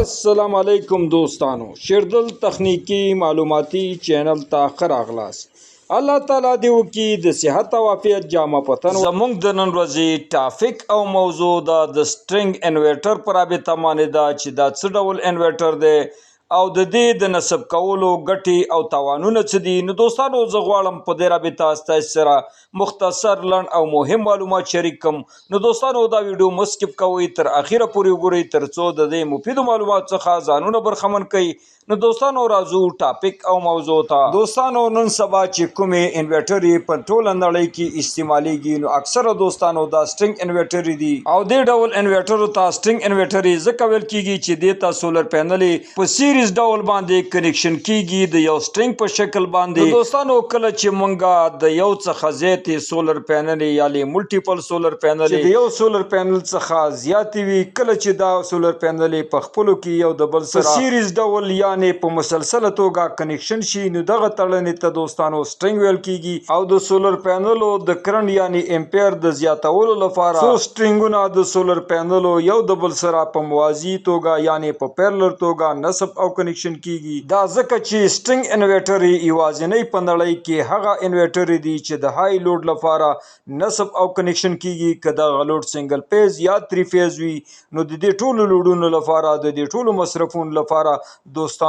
السلام علیکم دوستانو، شیردل تخنیکی معلوماتي چینل ته ښه راغلاست. الله تعالی دې وکړي د صحت او عافیت جامه په تن. زموږ د نن ورځې topic او موضوع دا د string inverter په رابطه باندې ده چې دا څه ډول انورټر دی او د دې د نصب کولو ګټې او تاوانونه څه دي. نو دوستانو، زه غواړم په دې رابطه ستاسو سره مختصر، لنډ او مهم معلومات شریک کړم. نو دوستانو، دا ویډیو مه skip کوئ، تر اخیره پورې وګورئ تر څو د دې مفیدو معلوماتو څخه ځانونه برخمن کړئ. نو دوستانو، راځو topic او موضوع ته. دوستانو، نن سبا چې کومې انورټرې په ټوله نړۍ کې استعمالیږي، نو اکثره دوستانو دا string انورټرې دي. او دې ډول انورټرو ته string انورټرې ځکه ویل کیږي چې دې ته solar پینلې په series ډول باندې connection کیږي، د یو string په شکل باندې. دوستانو، کله چې مونږه د یو څخه زیاتې solar پینلې یا multiple solar پینلې، د یو solar panel څخه زیاتې وي، کله چې دا solar پینلې په خپلو کې یو د بل سره series ډول یعنی په مسلسله توګه connection شي، نو دغه تړنې ته دوستانو string ویل کیږي. او د solar پینلو د کرنټ یعنی امپیر د زیاتولو لپاره څو سټرینګونه د solar پینلو یو د بل سره په موازي توګه یعنی په parallel توګه نصب او connection کیږي. دا ځکه چې string انورټر یوازینۍ په نړۍ کې هغه انورټر دي چې د high load لپاره نصب او connection کیږي. که دغه load single phase یا three phase وي، نو د دې ټولو لوډونو لپاره، د دې ټولو مصرفونو لپاره دوستانو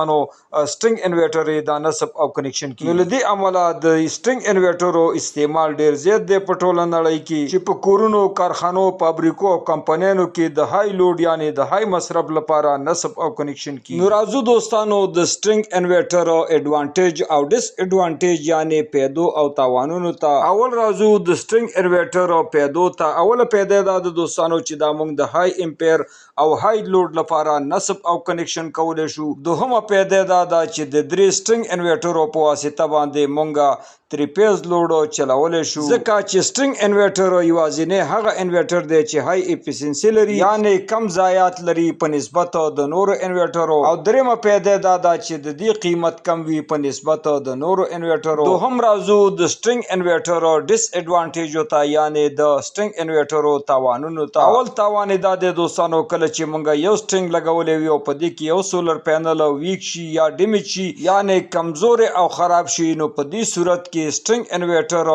string انورټر دا نصب او connection کیږي. نو له دې امله د string انورټرو استعمال ډیر زیات دی په ټوله نړۍ کې، چې په کورونو، کارخانو، فابریکو او کمپنیانو کې د high load یعنی د high مصرف لپاره نصب او connection کیږي. نو راځو دوستانو د string انورټر advantage او disadvantage یعنی پیدو او تاوانونو ته. اول راځو د string انورټر او پیدو ته. اوله پیدا دا د دوستانو چې دا موږ د high ampere او high load لپاره نصب او connection کولی شو. دوهمه پیدا دا ده چې د درې string انورټرو په واسطه باندې مونږه three phase load چلولی شو، ځکه چې string انورټر یوازینی هغه انورټر دی چې high efficiency لري یعنی کم ضایعات لري په نسبت د نورو انورټرو. او درېیمه پیدا دا ده چې د دې قیمت کم وي په نسبت د نورو انورټرو. دوهم راځو د string انورټرو disadvantage ته یعنی د string انورټرو تاوانونو ته. اول تاوان دا دی دوستانو، کله چې مونږ یو string لګولی وي او په دې کې یو solar panel weak شي یا damage شي یعنی کمزوری او خراب شي، نو په دې صورت کې string انورټر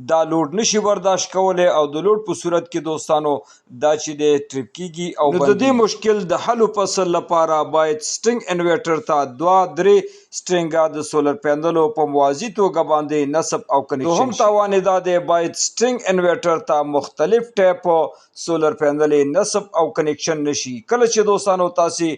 دا load نشي برداشت کولی او د load په صورت کې دوستانو دا چې دی trip کیږي. او نو د دې مشکل د حل فصل لپاره باید string انورټر ته دوه درې سټرینګه د solar پینلو په موازي توګه باندې نصب او connection. دوهم تاوان دا دی، باید string انورټر ته مختلف type solar پینلې نصب او connection نشي. کله چې دوستانو تاسو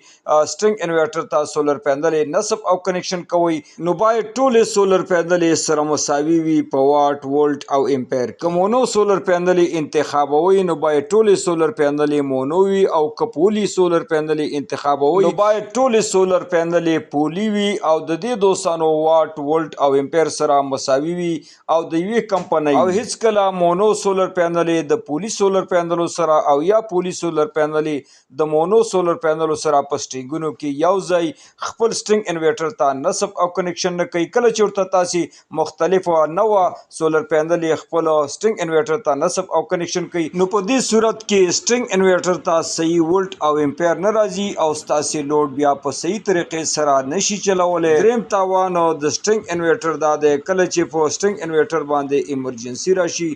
string انورټر ته solar پینلې نصب او connection کوئ، نو باید ټولې solar پینلې سره مساوي وي په واټ، ولټ او امپیر. که mono solar پینلې انتخابوئ، نو باید ټولې solar پینلې mono وي، او که poly solar پینلې انتخابوئ، نو باید ټولې solar پینلې poly وي او د دې دوستانو واټ، ولټ او امپیر سره مساوي وي او د یوې کمپنۍ. او هیڅکله mono solar پینلې د poly solar پینلو سره او یا poly solar پینلې د mono solar پینلو سره په سټرینګونو کې یو ځای خپل string انورټر ته نصب او connection نه کوي. کله چې ورته تاسې مختلف نوع solar پینلې خپل string انورټر ته نصب او connection کوي، نو په دې صورت کې string انورټر ته صحیح ولټ او امپیر نه راځي او ستاسې load بیا په صحیح طریقې سره نشي چلولی. دریم تاوان د string انورټر دا دی، کله چې په string انورټر باندې emergency راشي،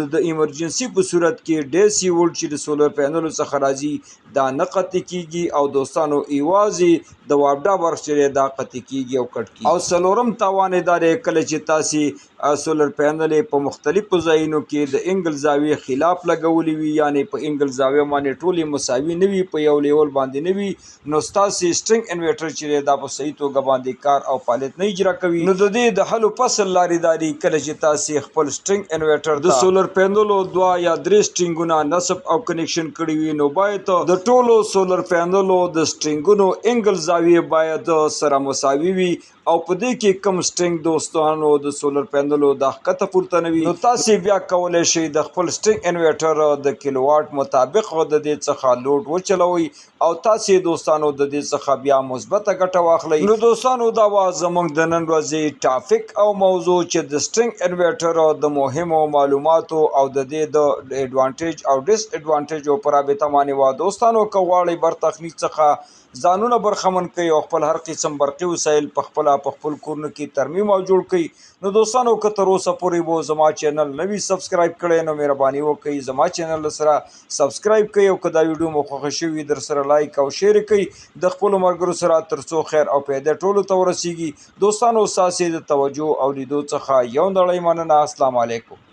د emergency په صورت کې DC ولټ چې د solar پینلو څخه راځي دا نه قطع کیږي او دوستانو یوازې د واپډا برخ چې دا قطع کیږي او cut کیږي. او څلورم تاوان دا دی، کله چې تاسې solar پینلې په مختلفو ځایونو کې د angle زاویې خلاف لګولې وي، یعنی په angle زاویه باندې ټولې مساوي نه وي، په یو level باندې نه وي، نو ستاسې string انورټر چې دا په صحیح توګه باندې کار او فعالیت نه اجرا کوي. نو د دې د حل فصل لارې دا دي، کله چې تاسې خپل string انورټر د solar پینلو دوه یا درې سټرینګونه نصب او connection کړي وي، نو باید د ټولو solar پینلو د سټرینګونو angle زاویې باید سره مساوي وي او په دې کې کم string دوستانو د solar پینلو د ښکته پورته نه وي. نو تاسې بیا کولی شئ د خپل string انورټر د کیلوواټ مطابق د دې څخه load وچلوئ او تاسې دوستانو د دې څخه بیا مثبته ګټه واخلئ. نو دوستانو، دا وه زموږ د نن ورځې topic او موضوع چې د string انورټر د مهمو معلوماتو او د دې د advantage او disadvantage په رابطه باندې وه. دوستانو، که غواړئ بر تخنیک څخه ځانونه برخمن کړئ او خپل هر قسم برقي وسایل په خپله په خپل کورونو کې ترمیم او جوړ کړئ. نو دوستانو، که تر اوسه پورې مو زما چینل نه وي سبسکرایب کړی، نو مهرباني وکړئ زما چینل سره سبسکرایب کړئ، او که دا ویډیو مو خوښه شوي در سره لایک او شیر کړئ د خپلو ملګرو سره، تر څو خیر او پیدا ټولو ته ورسیږي. دوستانو، ستاسې د توجه او لیدو څخه یو نړۍ مننه. السلام علیکم.